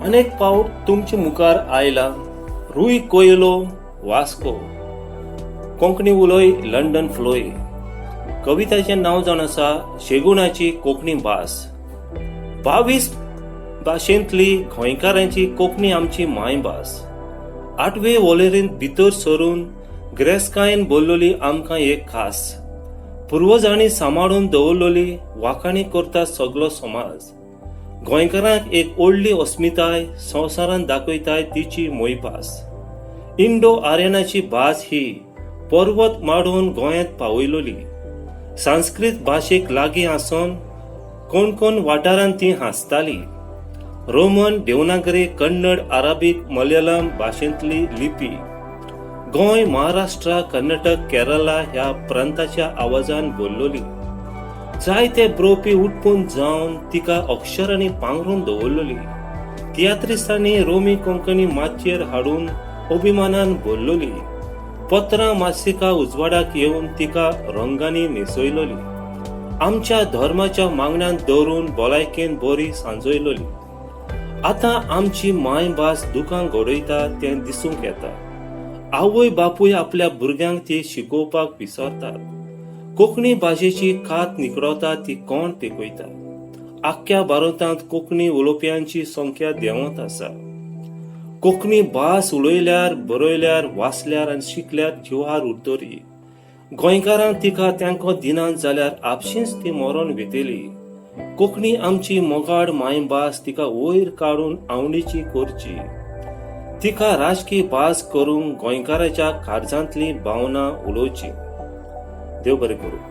अनेक फावट तुमचे मुखार आयला रूय कोयलो वास्को कोंकणी उलय लंडन फ्लोय. कविताचें नांव जावन आसा शेगुणाची कोंकणी भास. 22 भाशेंतली गोंयकारांची कोंकणी आमची मायभास. आठवे वोलेरींत भितर सरून ग्रेस्कायेन बोल्लोली आमकां एक खास. पुर्वजांनी सांबाळून दवरलेली वाखाणी करता सगलो समाज. गोंयकारांक एक व्हडली अस्मिताय संवसारांत दाखयताय तिची मोयभास. इंडो आर्यनाची भास ही पर्वत माडून गोंयांत पावयलोली. संस्कृत भाशेक लागीं आसून कोणकोण वाठारांत ती हांसताली. रोमन, देवनागरी, कन्नड, अराबीक, मलयाळम भाशेंतली लिपी गोंय, महाराष्ट्र, कर्नाटक, केरला ह्या प्रांताच्या आवाजान बोल्लोली. जायते बरोवपी उठपून जावन तिका अक्षरांनी पांगरून दवरलोली. तियात्रिस्तांनी रोमी कोंकणी माचयेर हाडून अभिमानान बोल्लोली. पत्रां मासिकां उजवाडाक येवन तिका रंगांनी न्हेसयलोली. आमच्या धर्माच्या मागण्यांत दवरून भलायकेन बरी सांजयलोली. आतां आमची मायभास दुकां घडयता तें दिसूंक येता. आवय बापूय आपल्या भुरग्यांक ती शिकोवपाक विसरतात. कोंकणी भाशेची कात निखळता ती कोण पेकयता? आख्ख्या भारतांत कोंकणी उलोवप्यांची संख्या देंवत आसा. कोंकणी भास उलयल्यार, बरयल्यार, वाचल्यार आनी शिकल्यार जिवार उरतली. गोंयकारांक तिका तेंको दिनात जाल्यार आपशींच ती मरोन वेतली. कोंकणी आमची मोगाळ मायभास, तिका वयर काडून आवडीची करची. तिका राजकीय भास करूंक गोंयकाराच्या काळजांतली भावना उलोवची. देव बरें करूं.